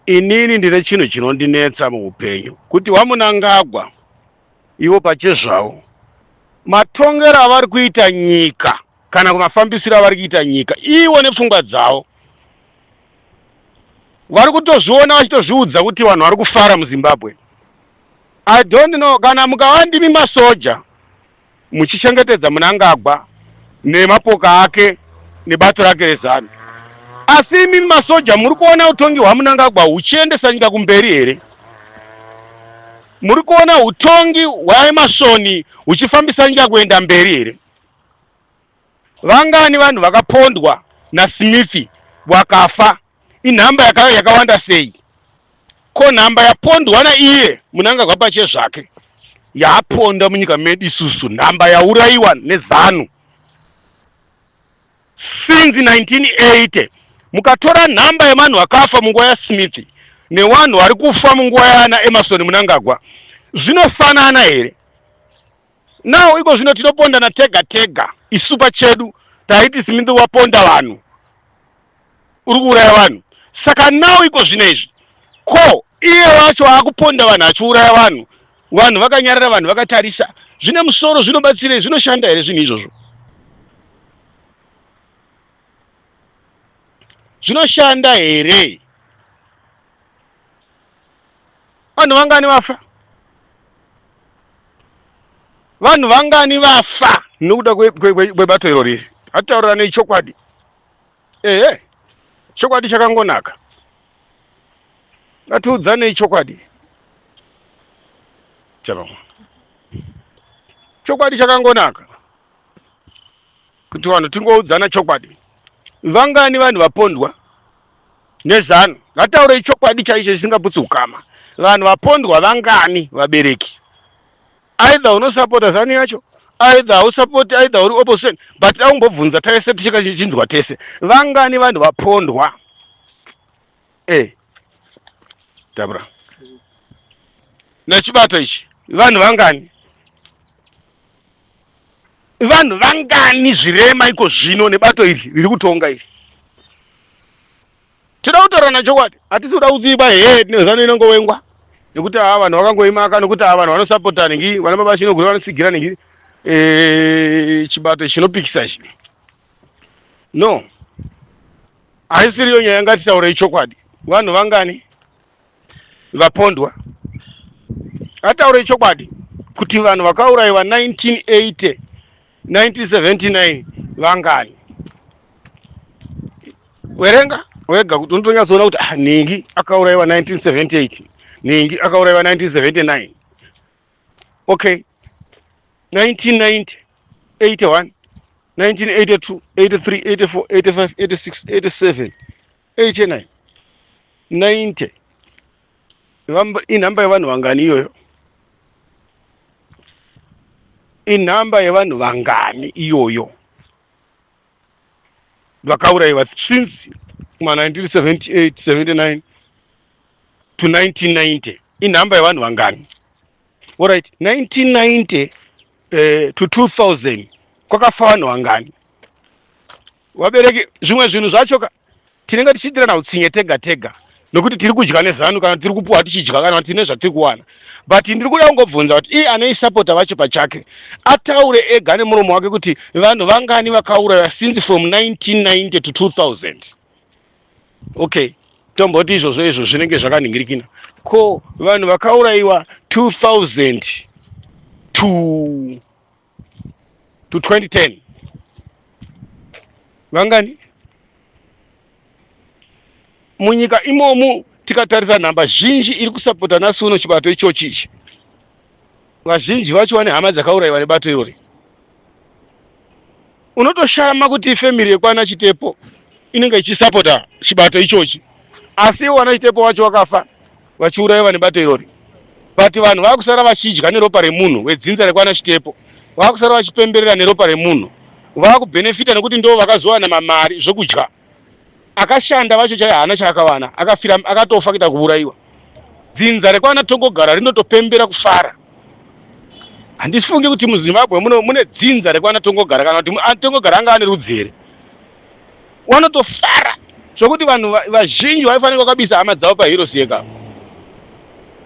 Inini ndine chinhu chinondinetsa muupenyu kuti waMunangagwa ivo pachezvavo matongero avari kuita nyika kana kumafambisiro avari kuita nyika ivo nepfungwa dzavo vari kutozviona vachitozviudza kuti vanhu vari kufara muZimbabwe. I don't know kana mukava ndimi masoja muchichengetedza Mnangagwa nemapoka ake nebato rake reZANU, asi imi masoja muri kuona utongi hwaMnangagwa huchiendesa nyika kumberi here? Muri kuona utongi hwaEmasoni huchifambisa nyika kuenda mberi here? Vangani vanhu vakapondwa naSmith wakafa? Inhamba yakawanda sei? Ko nhamba yapondwa naiye Mnangagwa pachezvake yaaponda munyika medu isusu, nhamba yaurayiwa neZANU since 1980. Mukatora nhamba yevanhu vakafa munguva yaSmith nevanhu vari kufa munguva yaana Emerson Mnangagwa, zvinofanana here? Now iko zvino tinopondana tega tega isu pachedu. Taiti Smith waponda vanhu, uri kuuraya vanhu, saka now iko zvino izvi ko iye wacho aakuponda vanhu achiuraya vanhu, vanhu vakanyarara, vanhu vakatarisa. Zvine musoro? Zvinobatsirei? Zvinoshanda here zvinhu izvozvo? Zvinoshanda here? Vanhu vangani vafa? Vanhu vangani vafa nokuda kwebato iro riri? Hatitaurirane chokwadi. Ehe, chokwadi chakangonaka. Ngatiudzanei chokwadi. Chabamwa. Chokwadi chakangonaka kuti vanhu tingoudzana chokwadi. Vangani vanhu vapondwa neZANU? Ngataurei chokwadi chaicho chisingaputsi ukama. Vanhu vapondwa vangani, vabereki? Either unosapota ZANU yacho, either hausapoti, either uri opposition, but daumbobvunza tese tichikachinzwa tese, vangani vanhu vapondwa? Tabra nechibato ichi, vanhu vangani? Vanhu vangani zvirema iko zvino nebato iri riri kutonga iri? Tinoda kutaurana chokwadi, hatisi kuda kutsiba. He, nezanu inongowengwa nekuti ava vanhu vakangoimaka, nekuti ava vanhu vanosapota ningi, vana baba chinogura vanosigira ningi chibato chinopikisa ichi. No, haisiriyo nyaya. Ngatitaurei chokwadi, vanhu vangani vapondwa? Ataurei chokwadi kuti vanhu vakaurayiwa 1980, 1979 vangani? Werenga wega kuti unotonyatsoona kuti ah, ningi akaurayiwa 1978, ningi akaurayiwa 1979. Okay, 1990, 81, 1982, 83, 84, 85, 86, 87, 89, 90. Inhamba yevanhu vangani iyoyo? Inhamba yevanhu vangani iyoyo vakaurayiwa since kuma 1978, 79 to 1990? Inhamba yevanhu vangani? Alright, 1990 to 2000 kwakafa vanhu vangani, vabereki? Zvimwe zvinhu zvacho ka tinenge tichiitirana utsinye tega tega nokuti tiri kudya nezanu, kana tiri kupuwa tichidya, kana tine zvatiri kuwana. But ndiri kuda kungobvunza kuti iye anoisapota vacho pachake ataure ega nemuromo wake kuti vanhu vangani vakauraya since from 1990 to 2000. Okay, tomboti izvozvo, izvo zvinenge zvakanhingirikina. Ko vanhu vakaurayiwa 2000 to 2010 vangani munyika imomu? Tikatarisa nhamba zhinji iri kusapota nhasi uno chibato ichochi ichi, vazhinji vacho vane hama dzakaurayiwa nebato irori. Unotoshama kuti family yekwana Chitepo inenge ichisapota chibato ichochi, asi iwo vana Chitepo vacho vakafa vachiurayiwa nebato irori. But vanhu vakusara vachidya neropa remunhu wedzinza rekwana Chitepo, vakusara vachipemberera neropa remunhu, vakubhenefita nekuti ndo vakazowana mamari zvokudya. Akashanda vacho chaiye haana chaakawana, akafira, akatofa kuita kuurayiwa. Dzinza rekwana Tongogara rinotopembera kufara. Handifungi kuti muZimbabwe muno mune dzinza rekwana Tongogara, kana kuti Tongogara anga ane rudzi here. Wanotofara. Zvokuti vanhu vazhinji vaifanira vakabisa hama dzavo paHeroes Acre.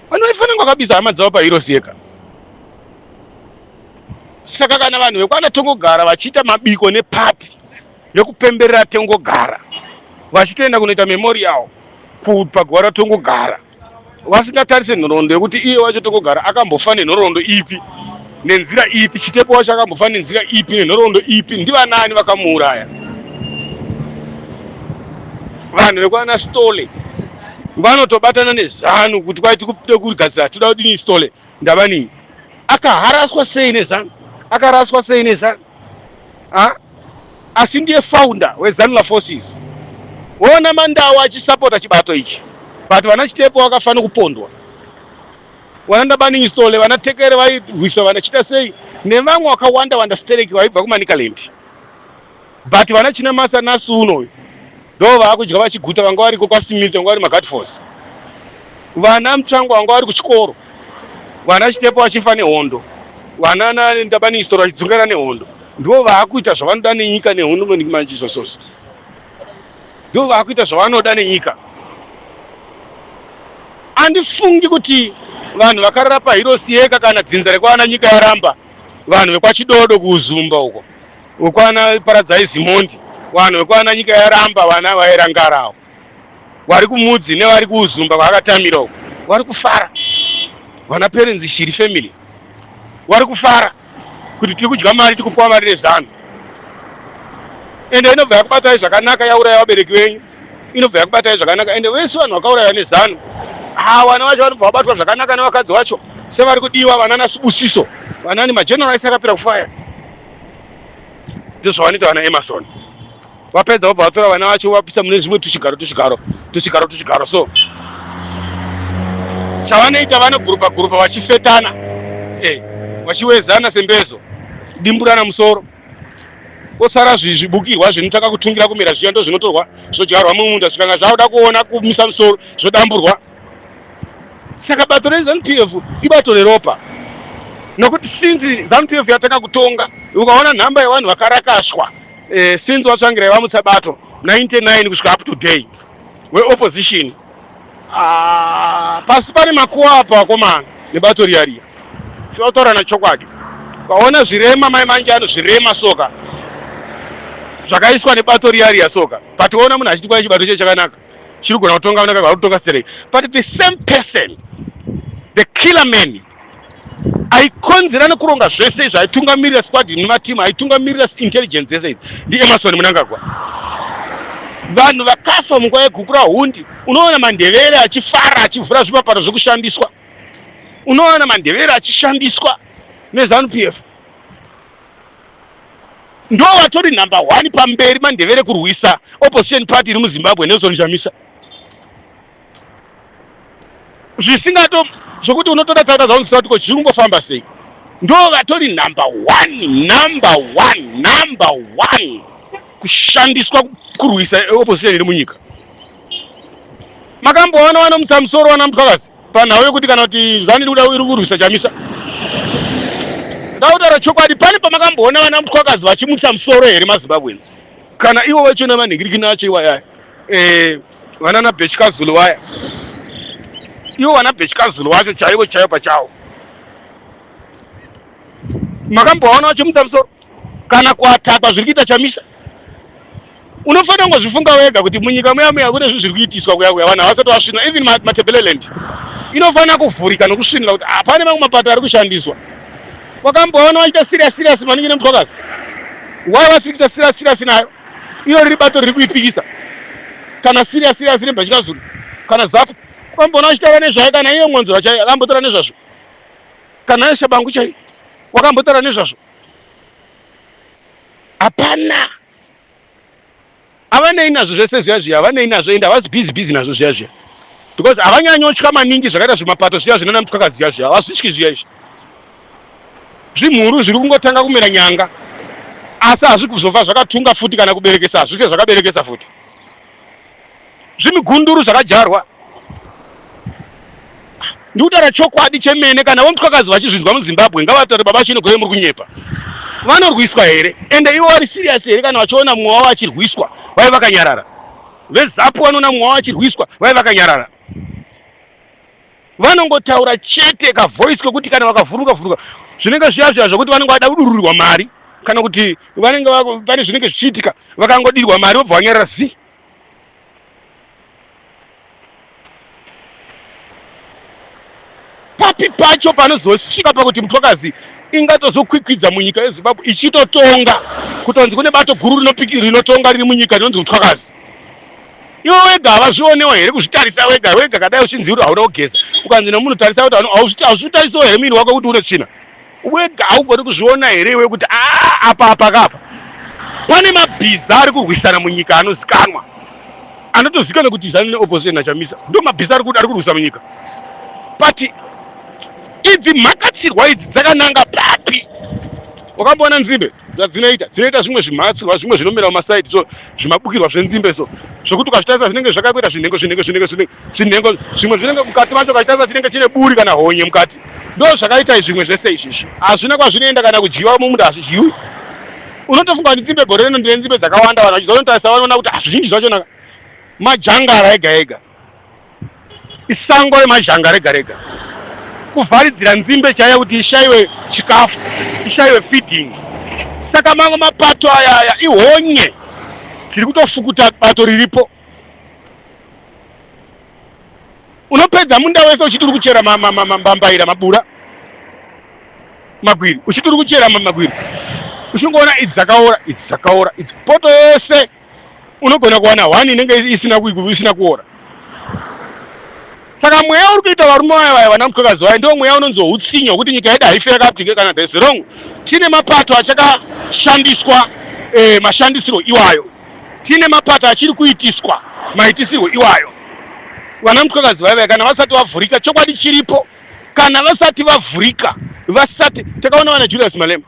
Vanhu vaifanira vakabisa hama dzavo paHeroes Acre. Saka kana vanhu vekwana Tongogara vachiita mabiko nepati yekupemberera Tongogara, vachitoenda kunoita memorial paguva raTongogara, vasingatarise nhoroondo yekuti iye wacho Tongogara akambofa nenhoroondo ipi, nenzira ipi, Chitepo wacho akambofa nenzira ipi, nenhoroondo ipi, ndivanani vakamuuraya. Vanhu vekwana Stole vanotobatana neZanu kuti kwaiti kude kugadzira, toda kudini Stole ndavanini, akaharaswa sei neZanu, akaraswa sei neZanu, asi ndiye founder weZanla Forces. Woona Mandau achisapota chibato ichi, but vana Chitepo vakafanira kupondwa, vana Ndabaningi Stole, vana Tekere vairwiswa, vana chita sei nevamwe vakawanda wanda stereki vaibva kuManicaland. But vana Chinamasa nasi uno ndo vaakudya vachiguta, vanga variko kwaSmith, vanga vari maguard force, vana Mutsvangwa vanga vari kuchikoro, vana Chitepo vachifa nehondo, vana Ndabaningi Stole vachidzungana nehondo. Ndo vaakuita zvavanoda nenyika nehondo manje izvozvozvo, ndo vaakuita zvavanoda nenyika. Andifungi kuti vanhu vakarara paHeroes Acre kana dzinza rekwana Nyika Yaramba, vanhu vekwaChidodo kuUzumba uko, vekwana Paradzai Zimondi, vanhu vekwana Nyika Yaramba, vana vairangarawo vari kuMudzi nevari kuUzumba kwaakatamira uko vari kufara, vana Parents Shiri family vari kufara kuti tiri kudya mari, tiri kupuwa mari neZanu. Ende inobva yakubatai zvakanaka, yauraya vabereki venyu, inobva yakubatai zvakanaka. Ende vese vanhu vakauraya neZanu, ha, vana vacho vanobva vabatwa zvakanaka nevakadzi vacho sevari kudiwa, vana naSibusiso, vanani mageneral ese akapera kufaya. Ndozvavanoita vana Emerson. Vapedza vobva vatora vana vacho vapisa mune zvimwe tuchigaro tuchigaro tuchigaro tuchigaro. So chavanoita, vanogurupa gurupa vachifetana, vachiwezana sembezo, dimburana musoro, kosara zvibukirwa zvinotanga kutungira kumera zviya, ndo zvinotorwa zvodyarwa mumunda. Zvikanga zvakuda kuona kumisa musoro, zvodamburwa. Saka bato reZanu PF ibato reropa, nokuti since ZANU PF yatanga kutonga, ukaona nhamba yevanhu vakarakashwa since vaTsvangirai vamutsa bato 99 kusvika up to day weopposition, pasi pane makuwa apa, vakomana, nebato riya riya. Tinotaura nachokwadi, ukaona zvirema mai manje ano zvirema soka zvakaiswa nebato riya riya soka, but uona munhu achiti kwai chibato che chakanaka, chiri kugona kutonga, vari kutonga stereki, but the same person, the killer man aikonzera nekuronga zvese izvo, aitungamirira squad nematimu, aitungamirira intelligence dzese idzi, ndiEmerson Mnangagwa. Vanhu vakafa munguva yeGukurahundi, unoona Mandevere achifara achivhura zvimapato zvekushandiswa, unoona Mandevere achishandiswa neZanu PF. Ndo vatori number one pamberi Mandevere kurwisa opposition party iri muZimbabwe, Nelson Chamisa, zvisingato zvokuti unotoda tsaura zvaunziva kuti ko zviri kumbofamba sei. Ndo vatori number one, number one, number one kushandiswa kurwisa opposition iri munyika. Makamboona vanomutsa musoro wana Mutwakazi panhau yekuti kana kuti ZANU iri kuda iri kurwisa Chamisa? Ndautaura chokwadi, pane pamakamboona vana Mutwakazi vachimutsa musoro here, maZimbabweans? Kana ivo vacho navanhingirikini acho iwayaya, vanana Bhechikazulu vaya, ivo vana Bhechikazulu vacho chaivo chaivo pachavo, makambovaona vachimutsa musoro kana kuatakwa zviri kuita Chamisa? Unofanira kungozvifunga wega kuti munyika muya muya kune zvinhu zviri kuitiswa kuya kuya, vanhu havasati vasvinwa. Even Matebeleland inofanira kuvhurika nokusvinura kuti hapane mamwe mapato ari kushandiswa. Wakamboona vachiita serious serious maningi neMutwakazi? Why vasiri kuita serious serious nayo, iyo riri bato riri kuipikisa? Kana serious serious neBhachikazulu kana ZAPU, wakamboona vachitaura nezvayo? Kana iyo Mwonzora chaiyo akambotaura nezvazvo? Kana yeShabangu chaiyo wakambotaura nezvazvo? Hapana. Havanei nazvo zvese zviya zviya, havanei nazvo, ende havasi busy busy nazvo zviya zviya, because havanyanyotya maningi zvakaita zvimapato zviya zvinana Mutwakazi zviya zviya. Havazvityi zviya izvi. Zvimhuru zviri kungotanga kumera nyanga, asi hazvi kuzofa zvakatunga futi kana kuberekesa, hazvife zvakaberekesa futi. Zvimigunduru zvakadyarwa. Ndikutaura chokwadi chemene. Kana voMutwakazi vachizvinzwa muZimbabwe, ngavataure, "Baba Chinogove, muri kunyepa." Vanorwiswa here? Ende ivo vari serious here? Kana vachiona mumwe wavo achirwiswa, vai vakanyarara. VeZapu vanoona mumwe wavo achirwiswa vaive vakanyarara. Vanongotaura chete kavoice kekuti kana vakavhuruka vhuruka zvinenge zviya zviya zvekuti vanenge vada kudururirwa mari kana kuti vanenge pane zvinenge zvichiitika vakangodirwa mari vobva vanyarara zi. Papi pacho panozosvika pakuti mutwakazi ingatozokwikwidza munyika yeZimbabwe ichitotonga kutonzi kune bato guru rinotonga riri munyika rinonzi mutwakazi. Iwe wega havazvionewo here kuzvitarisa wega wega kadai uchinzi uri hauna kugeza ukanzi nemunhu tarisa kuti hauzvitarisawo here muviri wako kuti une tsvina wega haugoni kuzviona here iwe kuti ah, apa apa kapa pane mabhiza ari kurwisana munyika anozikanwa anotozikanwa kuti zanu neopposition nachamisa ndo mabhiza ari kurwisa munyika but idzi mhakatsirwa idzi dzakananga papi wakamboona nzimbe zvadzinoita dzinoita zvimwe zvimhatsirwa zvimwe zvinomera mumasaidi so zvimabukirwa zvenzimbe so zvekuti ukazvitarisa zvinenge zvakakuita zvinhengo zvinhengo zvinhengo zvinhengo zvimwe zvinenge mukati macho ukachitarisa chinenge chine buri kana honye mukati ndo zvakaita zvimwe zvese izvizvi hazvina kwazvinoenda kana kudyiwa mumunda hazvidyiwi unotofunga kuti nzimbe gore rino ndine nzimbe dzakawanda vanhu vachizonotarisa vanoona kuti hazvizhinji zvachona majangara ega ega isango remazhanga rega rega kuvharidzira nzimbe chaiyo kuti ishaiwe chikafu ishaiwe feeding saka mamwe mapato aya aya ihonye dziri kutofukuta bato riripo unopedza munda wese uchiti uri kuchera mambambaira mabura magwiri uchiti uri kuchera magwiri uchingoona idzi dzakaora idzi dzakaora idzi poto yese unogona kuwana one inenge isina isina kuora saka mweya uri kuita varume vaya vaya vana mukakazi vaya ndiwo mweya unonzi wehutsinye wekuti nyika yedu haife yakapinge kana there's wrong tine mapato achakashandiswa eh, mashandisiro iwayo tine mapato achiri kuitiswa maitisirwo iwayo vana mukakazi vaya vaya kana vasati vavhurika chokwadi chiripo kana vasati vavhurika vasati takaona vana Julius Malema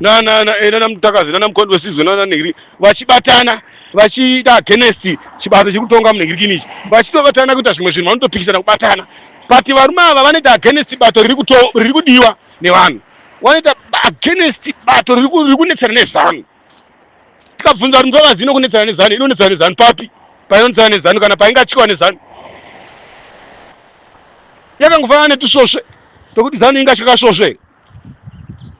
nana eh, nana Mutakazi nana Mukondo wesizwe nana Nhiri vachibatana vachiita against chibato chiri kutonga munhingirikini ichi vachitobatana kuita zvimwe zvinhu vanotopikisana kubatana but varume ava vanoita against bato riri kudiwa nevanhu vanoita against bato riri kunetsana nezanu tikabvunza kuti mutakazi inokunetsana nezanu inonetsana nezanu papi painonetsana nezanu kana paingatyiwa nezanu yakangofanana netusvosve tokuti zanu ingatya kasvosve here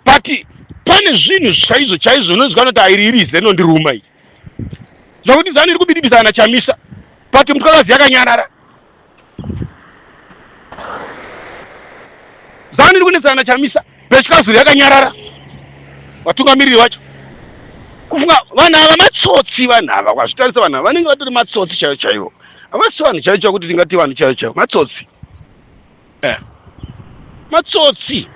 but pane zvinhu chaizvo chaizvo unonzwa kuti airi iri zeno ndiruma iri zvakuti zanu iri kubidibisana chamisa but mutwakazi yakanyarara zanu iri kunetsana chamisa bechikazuru yakanyarara vatungamiriri vacho kufunga vanhu ava matsotsi vanhu ava kwazvitarisa vanhu ava vanenge vatori matsotsi chaivo chaivo havasi vanhu chaivo chaivo kuti tingati vanhu chaivo chaivo matsotsi eh. Matsotsi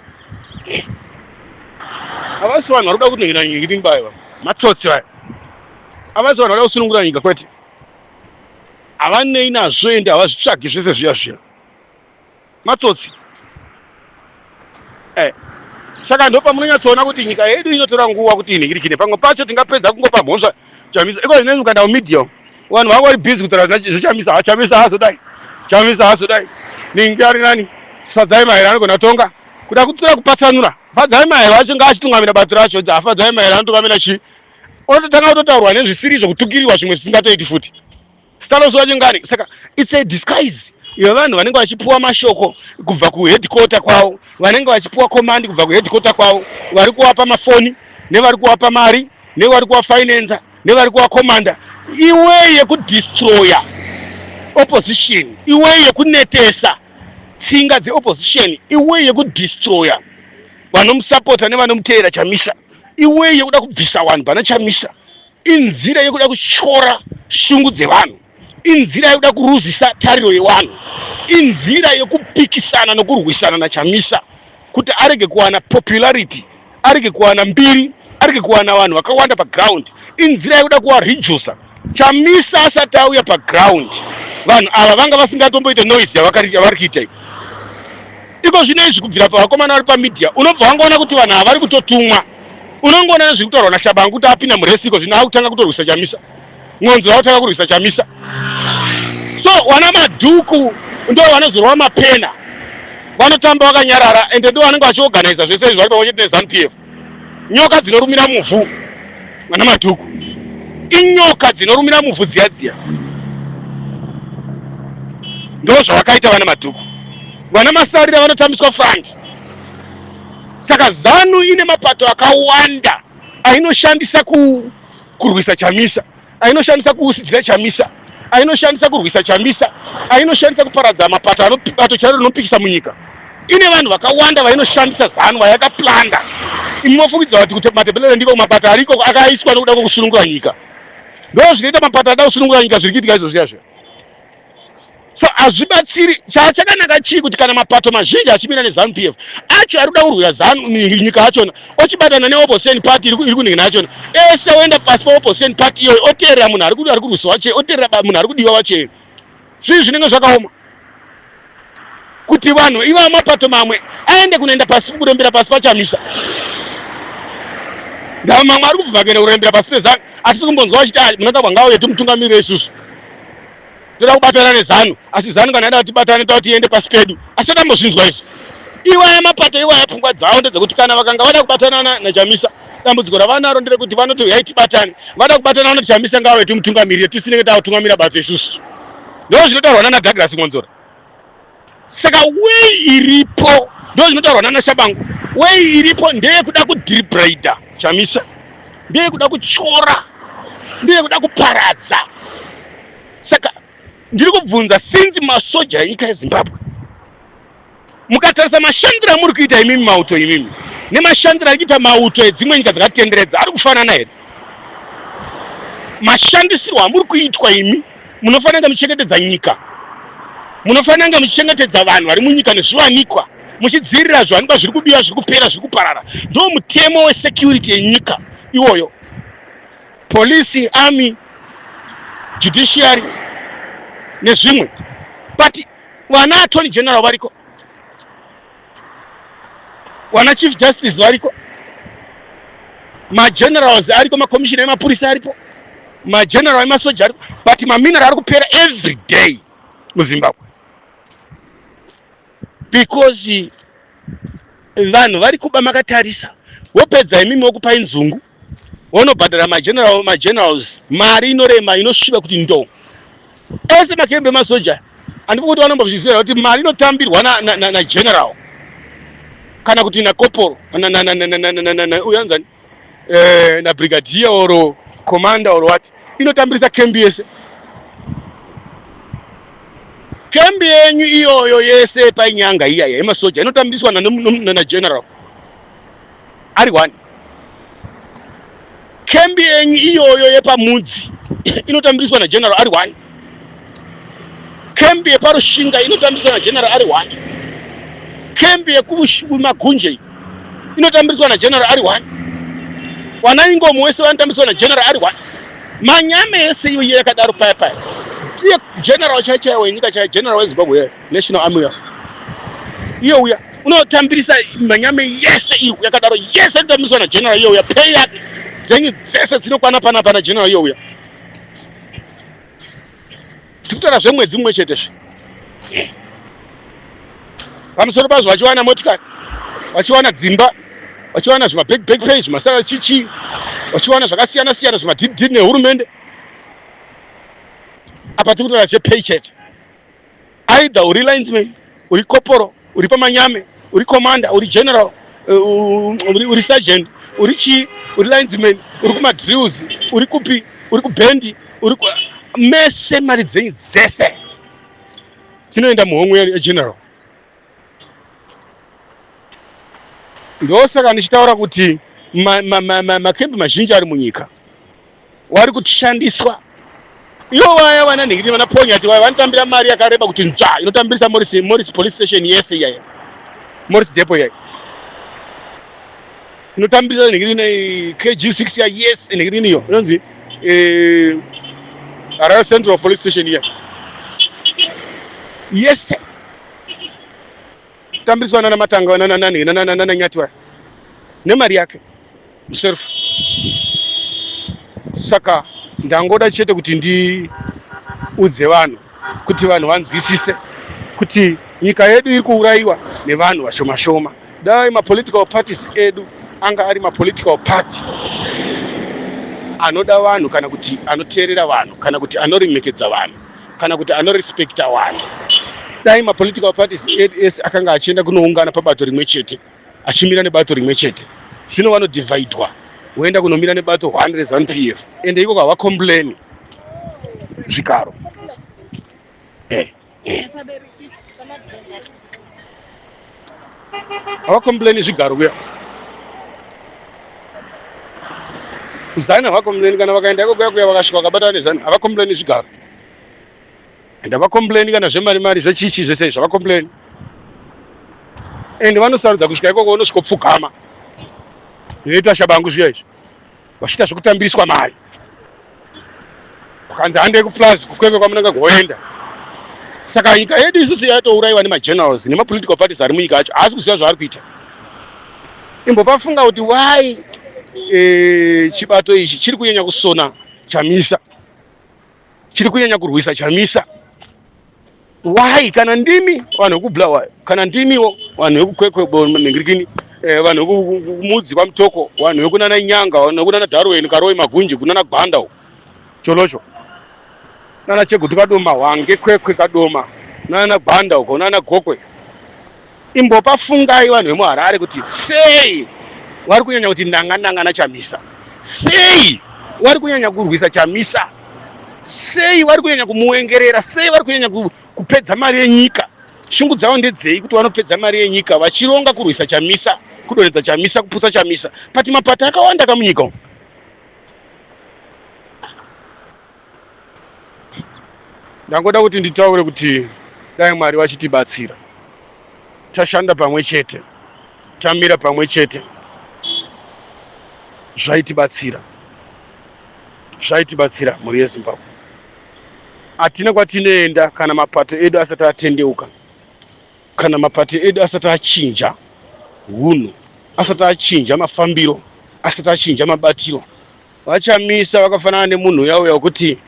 havasi vanhu vari kuda kunhingira nyika vaya matsotsi vaya havasi vanhu vari kusunungura nyika kwete havanei nazvo ende havazvitsvagi zvese zviya zviya matsotsi eh. Saka ndopamunonyatsoona kuti nyika yedu inotora nguva kuti inhingirikine pamwe pacho tingapedza kungopa mhosva Chamisa iko zvinezvi ukaenda kumedia vanhu vanga vari busy kutaura zvechamisa ha chamisa haazodai chamisa haazodai ningi ari nani fadzai mahere anogona kutonga kuda kutora kupatsanura fadzai mahere wacho ngaachitungamira bato racho dza fadzai mahere anotungamira chii unototanga kutotaurwa nezvisiri izvo kutukirirwa zvimwe zvisingatoiti futi Stalos wacho ngani saka it's a disguise yevanhu vanenge vachipuwa mashoko kubva kuheadquarter kwavo vanenge vachipuwa command kubva kuheadquarter kwavo vari kuvapa mafoni nevari kuvapa mari nevari kuvafinansa nevari kuvakomanda iwe yekudestroya opposition iwe yekunetesa tsinga dzeopposition iwe yekudestroya vanomusapota nevanomuteera chamisa iwe yekuda kubvisa vanhu pana chamisa Inzira yekuda kutyora shungu dzevanhu, inzira yekuda kuruzisa tariro yevanhu, inzira yekupikisana nokurwisana naChamisa kuti arege kuwana popularity, arege kuwana mbiri, arege kuwana vanhu vakawanda paground. Inzira yekuda kuwareducer. Chamisa asati auya paground, vanhu ava vanga vasingatomboite noise yavari kuita iyi. Iko zvino izvi kubvira pavakomana vari pamedia unobva wangoona kuti vanhu ava vari kutotumwa. Unongoona nezviri kutaurwa naShabangu kuti apinda muresiko zvino akutanga kutorwisa Chamisa. Ngonzo vakutanga kurwisa Chamisa. So wana madhuku ndo vanozorwa mapena. Vanotamba vakanyarara ende ndo vanenge vachiorganiza zvese izvi vari pamwe chete neZanu PF. Nyoka dzinorumira muvhu. Vana madhuku. Inyoka dzinorumira muvhu dziya dziya. Ndo zvavakaita vana Madhuku. Vana Masarira vanotambiswa front. Saka ZANU ine mapato akawanda ainoshandisa kurwisa Chamisa, ainoshandisa kuusidzira Chamisa, ainoshandisa kurwisa Chamisa, ainoshandisa kuparadza mapato anobato chairo rinopikisa munyika. Ine vanhu vakawanda vainoshandisa ZANU vayakaplanda. Imofungidzira kuti Matebelele ndiko mapato ariko akaiswa nokuda kwekusunungura nyika. Ndo zvinoita mapato ada kusunungura nyika zviri kuitika izvozvi yazvo. So hazvibatsiri. Chachakanaka chii kuti kana mapato mazhinji achimira neZANU PF acho ari kuda kurwira ZANU nyika achona ochibatana neopposition party iri kunhingina achona ese oenda pasi paopposition party iyoyo, oteerera munhu ari kurwisa wache, oteerera munhu ari kudiwa wacheyo. Zvii zvinenge zvakaoma kuti vanhu ivava mapato mamwe aende kunoenda pasi kurembera pasi paChamisa, ndava mamwe ari kubvuma kuenda kurembera pasi peZANU. Hatisi kumbonzwa vachiti, ah, Mnangagwa ngauye timutungamirire, isusu toda kubatana neZANU, asi ZANU kana yada tibatane toda tiende pasi pedu. Asi toda izvi. Iwaya mapato iwaya, pfungwa dzavo ndedzekuti kana vakanga vada kubatana naChamisa, dambudziko ravanaro nderekuti vanoti uyai tibatane, vada kubatana vanoti Chamisa ngave timutungamirire, tisinenge takutungamira bato isusu. Ndo zvinotaurwa nana Douglas Mwonzora. Saka way iripo, ndo zvinotaurwa nana Shabangu, way iripo ndeyekuda kudribraida Chamisa, ndeyekuda kutyora, ndeyekuda kuparadza. Saka ndiri kubvunza, sinzi masoja enyika yeZimbabwe, mukatarisa mashandiro amuri kuita imimi mauto imimi nemashandiro ari kuita mauto edzimwe nyika dzakatenderedza ari kufanana here? Mashandisirwo amuri kuitwa imi, munofanira kunge muchichengetedza nyika, munofanira kunge muchichengetedza vanhu vari munyika nezviwanikwa, muchidzivirira zviwanikwa zviri kubiwa, zviri kupera, zviri kuparara. Ndo mutemo wesecurity yenyika iwoyo. Police, army, judiciary nezvimwe, but vana attorney general variko, vana chief justice variko, magenerals ariko, makomishina emapurisa aripo, mageneral emasoja ariko, but mamineral ari kupera every day muZimbabwe because vanhu vari kuba makatarisa. Wopedza imimi wokupai nzungu, wonobhadhara mageneral, magenerals mari inorema, inosviba kuti ndo ese makembe emasoja. Handipo kuti vanombozviziva kuti mari inotambirwa nageneral kana kuti nakoporo, uyanzani, nabrigadier or commander or what, inotambirisa kembi yese. Kembi yenyu iyoyo yese painyanga iyaya yemasoja inotambiswa nageneral ari one. Kembi yenyu iyoyo yepamudzi inotambiswa nageneral ari one. Kembi yepaRushinga inotambiswa nageneral ari one. Kembi yekuMagunje inotambiswa nageneral ari one. Wana ingomo wese vanotambiswa nageneral ari one. Manyame yese iyo yakadaro paya paya, iye general chai chaiwo wenyika chai, general weZimbabwe National Army uya, iyo uya unotambirisa manyame yese iyo yakadaro yese inotambiswa nageneral iyo uya. Pay yake dzenyu dzese dzinokwana pana pana general iyo uya. Tikutaura zvemwedzi mumwe chete zve. Pamusoro pazvo vachiwana motikari, vachiwana dzimba, vachiwana zvima back pay, zvimasara chichi, vachiwana zvakasiyana siyana, zvimadhidhidi nehurumende. Apa tiri kutaura zvepay chete. Either uri linesman, uri koporo, uri pamanyame, uri commander, uri general, uri sergeant, uri chii, uri linesman, uri kumadrills, uri kupi, uri kubhendi, uri mese, mari dzenyu dzese dzinoenda muhomwe yegeneral. Ndosaka ndichitaura kuti makembi mazhinji ari munyika wari kutishandiswa. Ivo vaya vana nhingiri, vana Ponyati vaya vanotambira mari yakareba kuti nzva, inotambirisa Morris police station yese iyaya, Morris Depot iyaya inotambirisa nhingiri KG6 ya yes, nhingiri iyo inonzi Harare Central Police Station iya yese tambiriswa nana Matanga, nana Nyati vaya nemari yake self. Saka ndangoda chete kuti ndiudze vanhu kuti vanhu vanzwisise kuti nyika yedu iri kuurayiwa nevanhu vashoma shoma. Dai mapolitical parties edu anga ari mapolitical party anoda vanhu, kana kuti anoteerera vanhu, kana kuti anoremekedza vanhu, kana kuti anorespekta vanhu. Dai mapolitical parties edu ese akanga achienda kunoungana pabato rimwe chete, achimira nebato rimwe chete. Zvino vanodivhaidwa voenda kunomira nebato 1 reZanu PF, ende ikoko havacomplaini zvigaro. Havacomplaini zvigaro kuya Zanu, havacomplaini kana vakaenda iko kuya kuya, vakasvika vakabatana neZanu, havacomplaini zvigaro and havacomplaini kana zvemari mari zvechichi zvese izvi havacomplaini, and vanosarudza kusvika ikoko vonosvikopfugama zvinoita Shabangu zviya izvi, vachiita zvekutambiriswa mari, vakanzi handei kuplus kuKwekwe kwamunanga goenda. Saka nyika yedu isusu yatourayiwa nemagenerals nemapolitical parties ari munyika acho, haasi kuziva zvaari kuita. Imbopafunga kuti why chibato ichi chiri kunyanya kusona Chamisa, chiri kunyanya kurwisa Chamisa, why? Kana ndimi vanhu vekuBulawayo, kana ndimiwo vanhu vekuKwekwe nengirikini, vanhu vekumudzi kwaMutoko, vanhu vekunana Nyanga, vanhu vekunana Darwin, Karoi, Magunji, kunana Gwanda uko, Tsholotsho, nana Chegutu, Kadoma, Hwange, Kwekwe, Kadoma, nana Gwanda uko, nana Gokwe, imbopafungai vanhu vemuHarare kuti sei vari kunyanya kuti ndanga ndanga naChamisa, sei vari kunyanya kurwisa Chamisa, sei vari kunyanya kumuwengerera, sei vari kunyanya kupedza mari yenyika. Shungu dzavo ndedzei kuti vanopedza mari yenyika vachironga kurwisa Chamisa, kudonhedza Chamisa, kuputsa Chamisa? Pati mapato akawanda kamunyika umu. Ndangoda kuti nditaure kuti dai Mwari vachitibatsira, tashanda pamwe chete, tamira pamwe chete, zvaitibatsira, zvaitibatsira mhuri yeZimbabwe. Hatina kwatinoenda kana mapato edu asati atendeuka, kana mapato edu asati achinja hunhu, asati achinja mafambiro, asati achinja mabatiro. VaChamisa vakafanana nemunhu uya uya wekuti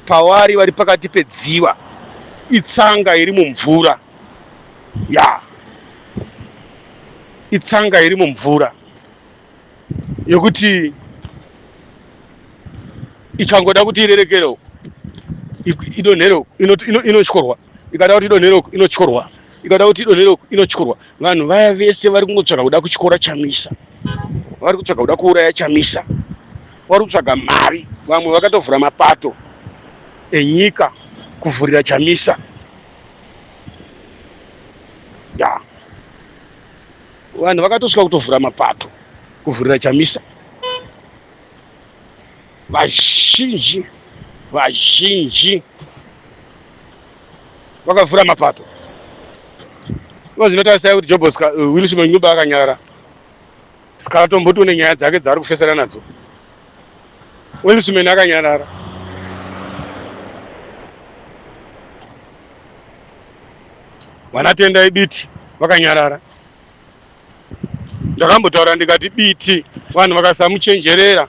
pavari vari pakati pedziva, itsanga iri mumvura ya itsanga iri mumvura yekuti ikangoda kuti irerekere uku, idonhere uku, inotyorwa, ikada kuti idonhere uku, inotyorwa, ikada kuti idonhere uku, inotyorwa. Vanhu vaya vese vari kungotsvaga kuda kutyora Chamisa, vari kutsvaga kuda kuuraya Chamisa, vari kutsvaga mari. Vamwe vakatovhura mapato enyika kuvhurira Chamisa ya. Vanhu vakatosvika kutovhura mapato kuvhurira Chamisa. Vazhinji, vazhinji vakavhura mapato. Zvinotarisai kuti Jobo Wilson Ncube akanyarara, Sikhala tomboti une nyaya dzake dzaari kufesera nadzo. Wilson akanyarara. Vanatendai Biti vakanyarara. Ndakambotaura ndikati Biti vanhu vakasamuchenjerera,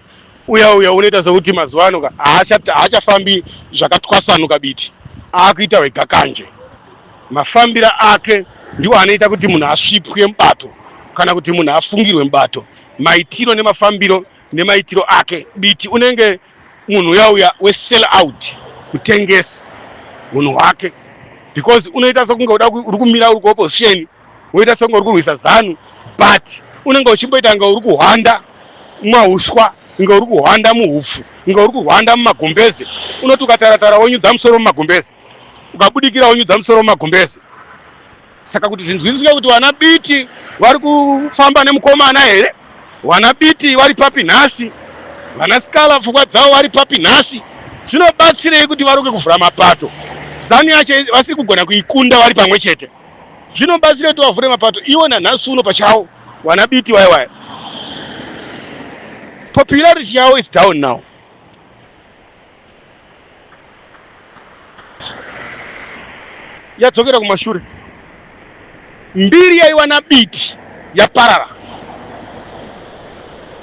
uya uya unoita sekuti mazuva ano haachafambi zvakatwasanuka. Biti aakuita wega kanje. Mafambira ake ndiwo anoita kuti munhu asvipwe mubato kana kuti munhu afungirwe mubato. Maitiro nemafambiro nemaitiro ake, Biti unenge munhu uya uya wesell out, mutengesi munhu wake, because unoita sekunge uri kumira uri kuopposition, woita sekunge uri kurwisa ZANU, but unenge uchimboita kunge uri kuhwanda mauswa, kunge uri kuhwanda muhupfu, kunge uri kuhwanda mumagumbeze. Unoti ukataratara wonyudza musoro mumagumbeze, ukabudikira wonyudza musoro mumagumbeze. Saka kuti zvinzwisisike kuti vana Biti vari kufamba nemukomana here, vana Biti vari papi nhasi, vana Sikhala pfungwa dzavo vari papi nhasi, zvinobatsirei kuti varuke kuvhura mapato, ZANU yacho vasiri kugona kuikunda vari pamwe chete? Zvinobatsira kuti vavhure mapato iwo nanhasi uno pachawo? Vana Biti vaya vaya, popularity yavo is down now, yadzokera kumashure. Mbiri yaiwa naBiti yaparara.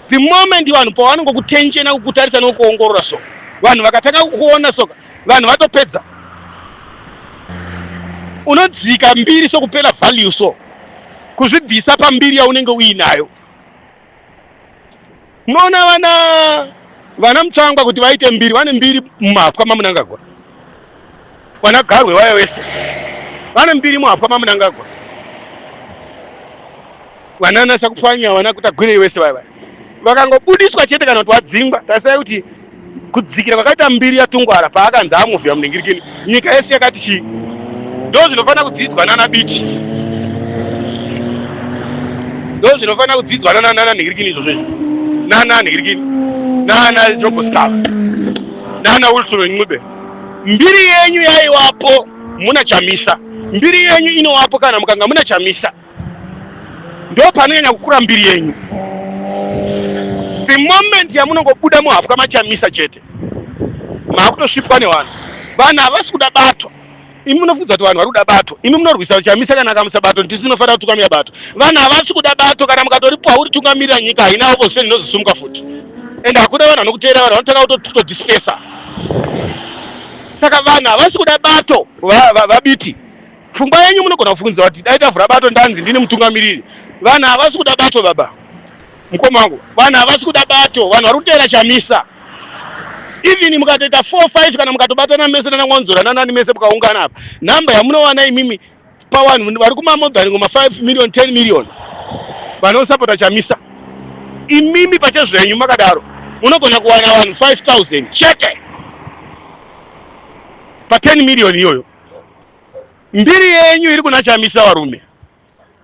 The moment vanhu pavanongokutenjena, kukutarisa nokuongorora, so vanhu vakatanga kukuona soka, vanhu vatopedza, unodzika mbiri sokupera value, so kuzvibvisa pambiri yaunenge uinayo. Munoona vana Mutsvangwa kuti vaite mbiri, vane mbiri mumapwa maMunangagwa, vana Garwe vaya vese. Vane mbiri muhapwa maMnangagwa. Vanana Sakupwanya, vana Kutagwirei vese vaya vaya. Vakangobudiswa chete kana kuti wadzingwa. Tarisai kuti kudzikira kwakaita mbiri yaTungwara paakanzi amuvhiya munhingirikini, nyika yese yakati chii. Ndo zvinofanira kudzidzwa nana Biti. Ndo zvinofanira kudzidzwa nana nana nhingirikini izvozvo izvo. Nana nhingirikini. Nana Jobo Sikhala. Nana Wilson Ncube. Mbiri yenyu yaiwapo muna Chamisa. Mbiri yenyu inowapo kana mukanga muna Chamisa. Ndo panonyanya kukura mbiri yenyu. The moment yamunongobuda muhapwa maChamisa chete, maakutosvipwa nevanhu. Vanhu havasi kuda bato. Imi munofudza kuti vanhu vari kuda bato. Imi munorwisa Chamisa kana akamutsa bato, ndisi tinofanira kutungamira bato. Vanhu havasi kuda bato. Kana mukatoripiwa uritungamirira nyika haina opposition inozosumuka futi. And hakuna vanhu vanokuteera, vanhu vanotanga kutodispersa. Saka vanhu havasi kuda bato vaBiti. Pfungwa yenyu munogona kufungidzira kuti dai tavhura bato ndanzi ndini mutungamiriri. Vanhu havasi kuda bato baba. Mukoma wangu, vanhu havasi kuda bato, vanhu vari kuteera Chamisa. Even mukatoita 4 5 kana mukatobatana mese nana Mwanzora nanani mese mukaungana apa, nhamba yamunowana imimi pavanhu vari kumamodhari ngoma 5 million 10 million vanosapota Chamisa. Imimi pachezvenyu makadaro munogona kuwana vanhu 5000 chete pa 10 million iyoyo. Mbiri yenyu iri kuna Chamisa varume.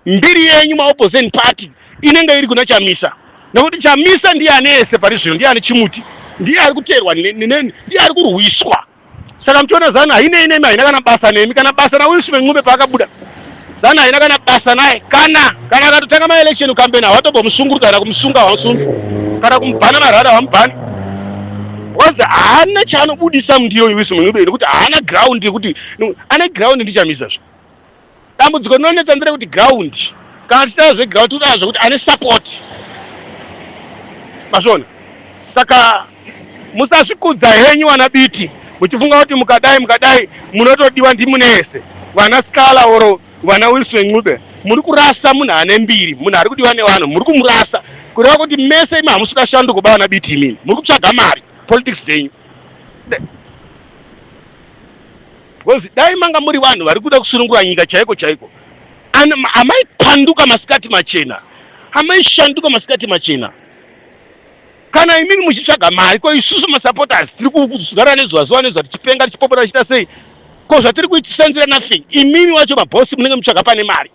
Mbiri yenyu maopposition party inenge iri kuna Chamisa. Nekuti Chamisa ndiye ane ese pari zvino, ndiye ane chimuti, ndiye ari kuteerwa, ndiye ari kurwiswa. Saka muchiona Zanu hainei nemi, haina kana basa nemi, kana basa naWilson Ncube paakabuda. Zanu haina kana basa naye, kana kana akatotanga maelection campaign havatombomusunguruka kana kumusunga havamusungi, kana kumubhana marara havamubhani. Because haana chaanobudisa mundiro Wilson Ncube nekuti haana ground yekuti ane ground ndiChamisa zvo. Dambudziko rinonetsa nderekuti ground, kana tichitaura zveground tinotaura zvekuti ane support. Mazviona? Saka musazvikudza henyu vana Biti muchifunga kuti mukadai mukadai munotodiwa ndimunese. Vana Sikhala oro vana Wilson Ncube muri kurasa munhu ane mbiri, munhu ari kudiwa nevanhu muri kumurasa. Kureva kuti mese imi hamusi kuda shanduko ba vana Biti imimi. Muri kutsvaga mari politics dzenyu. Because dai manga muri vanhu vari kuda kusunungura nyika chaiko chaiko, amaipanduka masikati machena, amaishanduka masikati machena. Kana imimi muchitsvaga mari, ko isusu masupporters tiri kugara nezuva zuva nezuva tichipenga tichipopota tichiita sei? Ko zvatiri kuisanzira nothing. Imimi wacho mabhosi munenge muchitsvaga pane mari.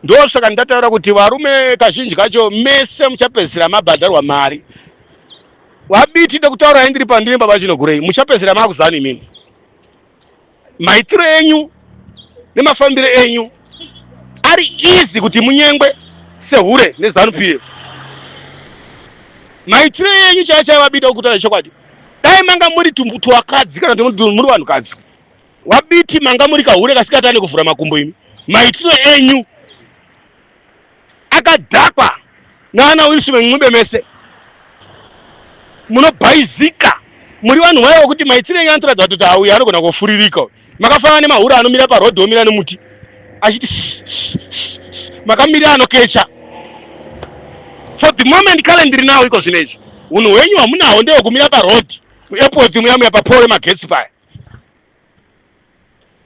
Ndosaka ndataura kuti varume kazhinji kacho mese muchapedzisira mabhadharwa mari. WaBiti ndokutaurai ndiri pandiri baba Chinogurei, muchapedzisira makuzani imimi. Maitiro enyu nemafambiro enyu ari easy kuti munyengwe sehure neZanu PF. Maitiro enyu chaiyo chaiyo vaBiti kutaura chokwadi. Dai manga muri tuwakadzi kana kuti muri vanhukadzi. WaBiti manga muri kahure kasikatane kuvhura makumbo imi. Maitiro enyu akadhakwa naana Wilson Ncube mese munobhaizika muri vanhu vaya vokuti maitiro enyu anotoratidza kuti auya anogona kufuririka. Makafanana nemahura anomira parodhi omira nemuti achiti makamirira anokecha. For the moment currently now iko zvino izvi unhu hwenyu hamunawo ndewekumira parodhi muairport muya muya papole magetsi paya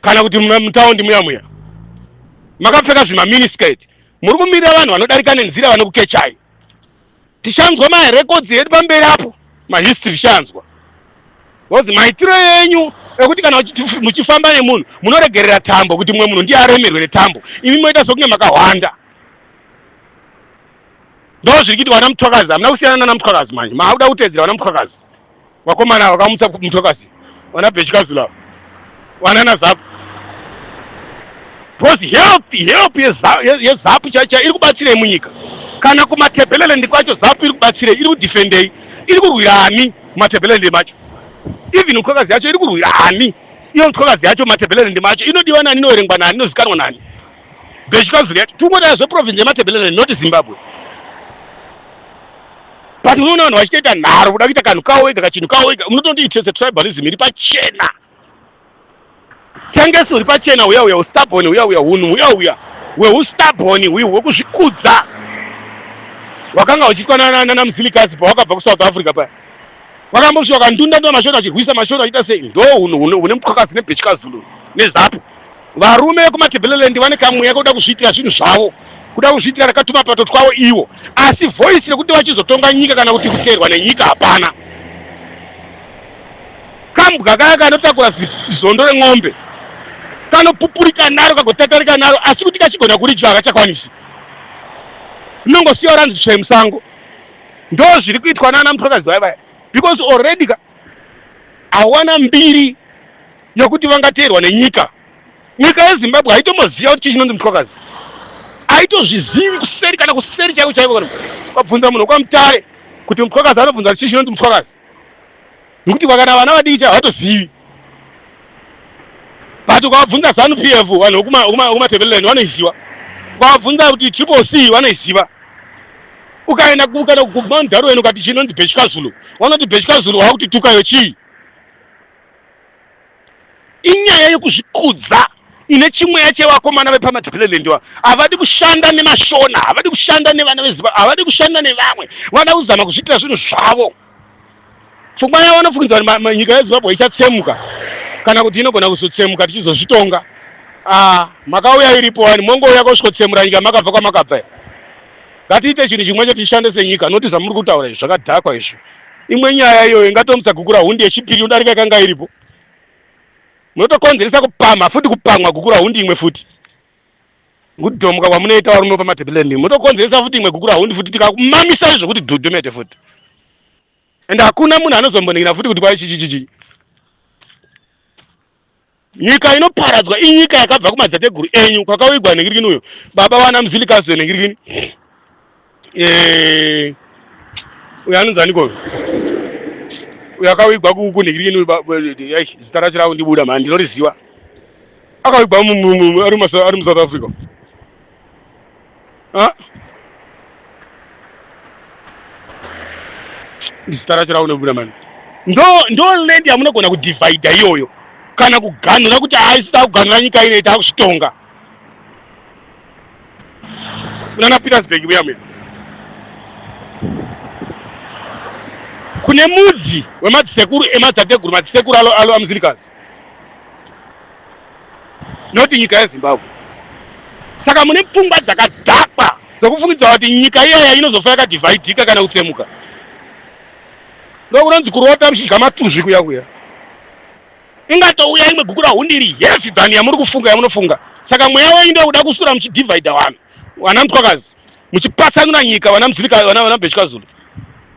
kana kuti mutaundi muya muya makapfeka zvimaminiskirt muri kumirira vanhu vanodarika nenzira vanokukechai. Tichanzwa marekodzi edu pamberi apo, mahistory tichanzwa. Because maitiro enyu ekuti kana muchifamba nemunhu munoregerera tambo kuti mumwe munhu ndiye aremerwe netambo, imi moita sokunge makahwanda. Ndo zviri kuitwa vana Mutwakazi. Hamuna kusiyana nana Mutwakazi manje, maakuda kutedzera vana Mutwakazi. Vakomana vakamutsa Mutwakazi, vana Bhechikazula, vana naZapu. Because help help yeZapu chaicho iri kubatsirei munyika? Kana kuMatabeleland kwacho ZAPU iri kubatsirei? Iri kudefendei? Iri kurwira ani muMatabeleland macho? Even Mutwakazi yacho iri kurwira ani? Iyo Mutwakazi yacho muMatabeleland macho inodiwa nani? Inoverengwa nani? Inozikanwa nani? Bhechikazula yacho tingotaura zveprovince yeMatabeleland, not Zimbabwe. But unoona vanhu vachitoita nharo kuda kuita kanhu kawo wega, kachinhu kawo wega. Unototi it's a tribalism iri pachena, tengesi uri pachena, uya uya ustubborn, uya uya hunhu uya uya hweustubborn hwekuzvikudza wakanga huchiitwa nana Mzilikazi pawakabva kuSouth Africa paya. Wakambosvika wakandunda ndunda mashona achirwisa mashona achiita sei. Ndo hunhu hune Mutwakazi neBhechikazulu neZapu. Varume vekuMatabeleland vane kamweya kekuda kuzviitira zvinhu zvavo, kuda kuzviitira rakatura pato twavo ivo, asi voice rekuti vachizotonga nyika kana kuti kuteerwa nenyika hapana. Kambwa kaya kanotakura zondo ren'ombe kanopupurika naro, kagotatarika naro, asi kuti kachigona kuridya hakachakwanisi, rinongosiyiwa ranzi tsvee musango. Ndo zviri kuitwa nana Mutwakazi vaya vaya, because already ka hawana mbiri yokuti vangateerwa nenyika. Nyika yeZimbabwe haitomboziva kuti chii chinonzi Mutwakazi, haitozvizivi kuseri kana kuseri chaiko chaiko. Kana ukabvunza munhu wekwaMutare kuti Mutwakazi, anobvunza kuti chii chinonzi Mutwakazi, nekuti kana vana vadiki chaivo havatozivi. But ukavabvunza ZANU PF, vanhu vekuMatabeleland vanoiziva. Ukavabvunza kuti Triple C, vanoiziva. Ukaenda kana kuMount Darwin ukati chinonzi Bhechikazulu, vanoti Bhechikazulu wakuti tukayo chii? Inyaya yekuzvikudza ine chimweya chevakomana vepaMatabeleland. Havadi kushanda nemaShona, havadi kushanda nevana veZimbabwe, havadi kushanda nevamwe, vada kuzama kuzviitira zvinhu zvavo. Pfungwa yavo vanofungidza kuti nyika yeZimbabwe ichatsemuka kana kuti inogona kuzotsemuka tichizozvitonga. Ah, makauya iripo wani, mongouya kosvikotsemura nyika makabva kwamakabva. Ngatiite chinhu chimwe chete, tishande senyika, noti zvamuri kutaura izvi zvakadhakwa izvi. Imwe nyaya iyoyo ingatomutsa Gukurahundi yechipiri inodarika ikanga iripo. Munotokonzeresa kupamha futi, kupamwa Gukurahundi imwe futi. Kudhomuka kwamunoita varume paMatabeleland, munotokonzeresa futi imwe Gukurahundi futi, tikakumamisa izvo kuti dhudhumete futi, and hakuna munhu anozomboningina futi kuti kwai chichichichi. Nyika inoparadzwa inyika yakabva kumadzitateguru enyu kwakawigwa nhingirikini uyo baba vana Mzilikazi nhingirikini, uyo anonzi aniko uyo akawigwa kunhingirikini, zita racho rakundibuda mhani, ndinoriziva, akawigwa ari muSouth Africa. Ah? Zita racho rakunobuda mani. Ndo land yamunogona kudivhaidha iyoyo kana kuganhura kuti haisi kuganhura nyika inoita kuzvitonga munana Petersburg muya muya kune mudzi wemadzisekuru emadzitateguru, madzisekuru alo aMzilikazi, noti nyika yeZimbabwe. Saka mune pfungwa dzakadhakwa dzokufungidza kuti nyika iyaya inozofa yakadhivhaidhika kana kutsemuka. Ndokunonzi kurota muchidya matuzvi kuya kuya. Ingatouya imwe Gukurahundi iri heavy than yamuri kufunga, yamunofunga. Saka mweya wenyu ndokuda kusura muchidhivhaidha vanhu, vana Mutwakazi, muchipatsanura nyika, vana Mzilika, vana Bhechikazulu,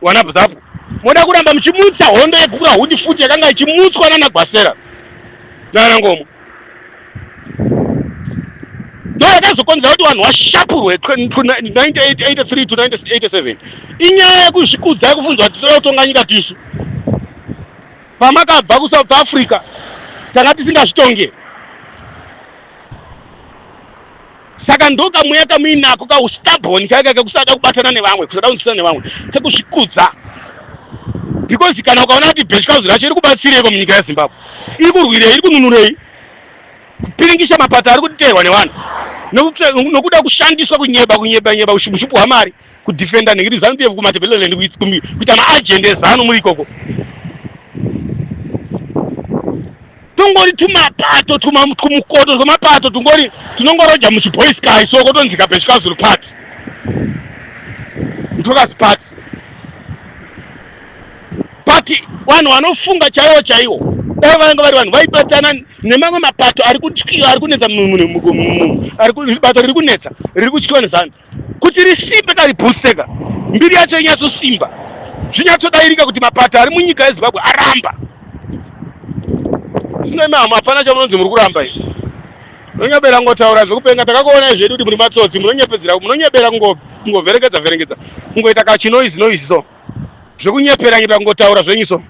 vana Zapu. Moda kuramba muchimutsa hondo yeGukurahundi futi yakanga ichimutswa nana Gwasera nana Ngomo, ndo yakazokonzera kuti vanhu vashapurwe 1983 to 1987. Inyaya yekuzvikudza, yekufunzwa kuti toda kutonga nyika tisu. Pamakabva kuSouth Africa tanga tisingazvitonge. Saka ndo kamweya kamuinako kaustubborn kaka kekusada kubatana nevamwe, kusada kunzwisana nevamwe, kekuzvikudza, because kana ukaona kuti Bhechikazi racho iri kubatsireiko munyika yeZimbabwe, iri kurwirei, iri kununurei, kupiringisha mapato ari kuteerwa nevanhu nokuda kushandiswa kunyeba, kunyeba nyeba, muchipuhwa mari kudefenda nekuti ZANU PF kuMatabeleland, kuita maagenda eZANU muri ikoko. Tungori tumapato tumukoto twemapato tungori tunongoroja muchiboysky, so kotonzika Bhechikazulu Party, Mutwakazi Party. But vanhu vanofunga chaiwo chaiwo, dai vainge vari vanhu vaibatana nemamwe mapato ari kutyiwa, ari kunetsa, bato riri kunetsa, riri kutyiwa neZANU, kuti risimbe karibhuseka, mbiri yacho inyatsosimba, zvinyatsodairika kuti mapato ari munyika yeZimbabwe aramba. Zvino imi hamu hapana chamunonzi muri kuramba izvi. Munonyebera ngotaura zvekupenga. Takakuonai zvedu kuti muri matsotsi, munonyepedzera, munonyebera kungovherekedza vherengedza, kungoita kachinoise noise, so zvekunyepera nyepera, kungotaura zvenyu. So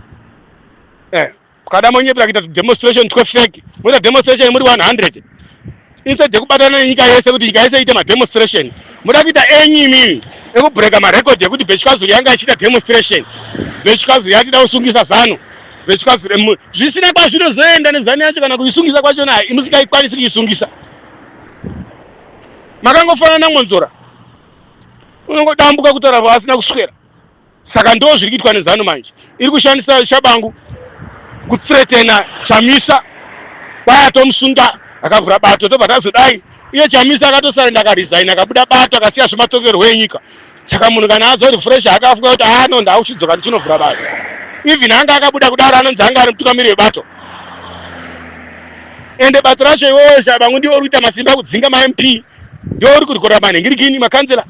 kada monyepera kuita demonstration twefake, moita demonstration muri 100 instead yekubatana nenyika yese kuti nyika yese iite mademonstration. Muda kuita enyu imimi ekubreaka marecord ekuti Bhechikazuru yanga ichiita demonstration, Bhechikazuru yatida kusungisa ZANU, Bhechikazuru, zvisina kwazvinozoenda neZANU yacho kana kuisungisa kwachona musingaikwanisi kuisungisa. Makangofanana naMonzora, unongodambuka kutaura vaasina kuswera. Saka ndo zviri kuitwa neZANU manje, iri kushandisa Shabangu kuthreatena Chamisa, kwaya tomusunga. Akavhura bato, tobva tazodai. Iye Chamisa akatosarenda, akaresign, akabuda bato, akasiya zvematongerwo enyika. Saka munhu kana azorefresh akafunga kuti ah no, ndauchidzoka ndichinovhura bato. Even anga akabuda kudaro, anonzi anga ari mutungamiri webato. Ende bato racho iwewe Shabangu ndiwe uri kuita masimba kudzinga maMP, ndiwe uri kurikora manhingirikini makanzela.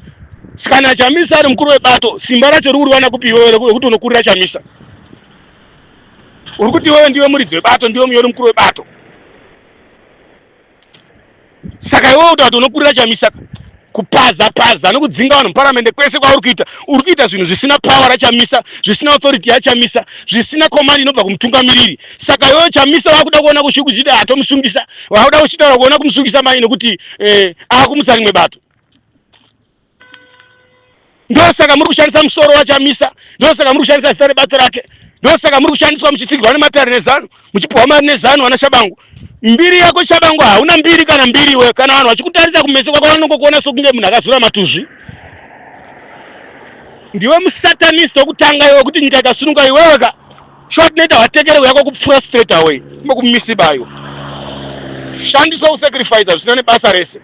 Saka kana Chamisa ari mukuru webato, simba racho riri kuriwana kupi iwewe rekuti unokurira Chamisa? Uri kuti iwewe ndiwe muridzi webato, ndiwe munyori mukuru webato. Saka iwewe kuti unokurira Chamisa, kupaza paza nokudzinga vanhu muparamende kwese kwauri kuita, uri kuita zvinhu zvisina power raChamisa, zvisina authority yaChamisa, zvisina command inobva kumutungamiriri. Saka iwewe Chamisa wakuda kuona kuchiti atomusungisa, wakuda kuchitaura kuona kumusungisa mai nekuti akumusa rimwe bato. Ndosaka muri kushandisa musoro waChamisa, ndosaka muri kushandisa zita rebato rake, ndosaka muri kushandiswa muchitsigirwa nematare neZanu, muchipiwa mari neZanu. Vana Shabangu, mbiri yako Shabangu, hauna mbiri kana mbiri iwe. Kana vanhu vachikutarisa kumeso kwako, vanongokuona sokunge munhu akazura matuzvi. Ndiwe musatanist wekutanga iwe, kuti nyika ikasununga iwewe ka short neta vatekere yako kupfura straight away, kumisibayo shandiswa kusacrifice zvisina nebasa rese.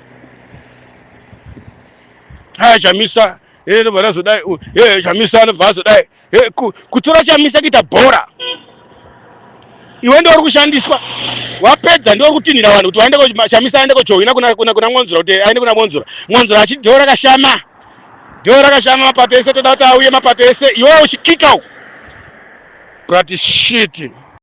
Haya, Chamisa nobva razodai, Chamisa anobva azodai, kutora Chamisa kuita bhora. Iwe ndo uri kushandiswa, wapedza ndo uri kutinhira vanhu kuti vaende, Chamisa aende kojoina kuna Mwonzora, kuti aende kuna Mwonzora. Mwonzora achiti dhoo rakashama, dhoo rakashama, mapato ese toda kuti auye, mapato ese. Iwewe uchikika uku, but shit.